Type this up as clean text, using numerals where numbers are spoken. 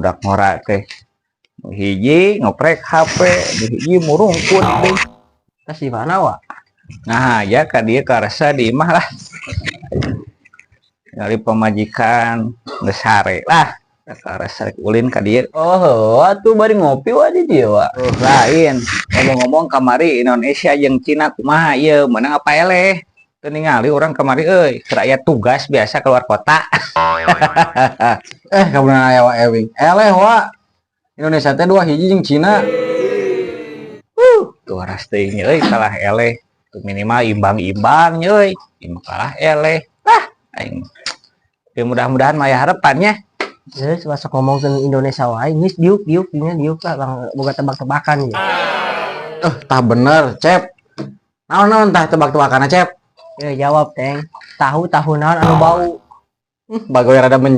Budak ngora teh. Nu hiji ngoprek HP, nu hiji murungkut deui. Tas di mana, Wa? Nah, ya ka dieu karasa di imah lah. Dari pamajikan geus sare lah. Karasa rek ulin ka dieu. Oh, heuh, atuh bari ngopi wa di dieu, Wa. Oh, lain. Ngomong-ngomong, kamari Indonesia jeung Cina kumaha ieu, menang apa eleh? Teu ningali urang kamari euy, keur aya tugas biasa keluar kota. Eh, kabeneran aya Wa Ewing. Eleh, Wa. Indonesia teh 2-1 jeung Cina. Tuh waras teuing euy, kalah eleh. Tuh minimal imbang-imbang euy. Ieu kalah eleh. Ah, aing. Ya, mudah-mudahan mah aya harapannya. Geus masuk ngomongkeun Indonesia wae, geus diuk diuk dinya diuk lah, Bang, boga tebak-tebakan ya. Eh, tah bener, Cep. Naon-naon tah tebak-tebakanna, Cep? Ya jawab, Teng. Tahu tahu naon anu bau? Bagoy rada men.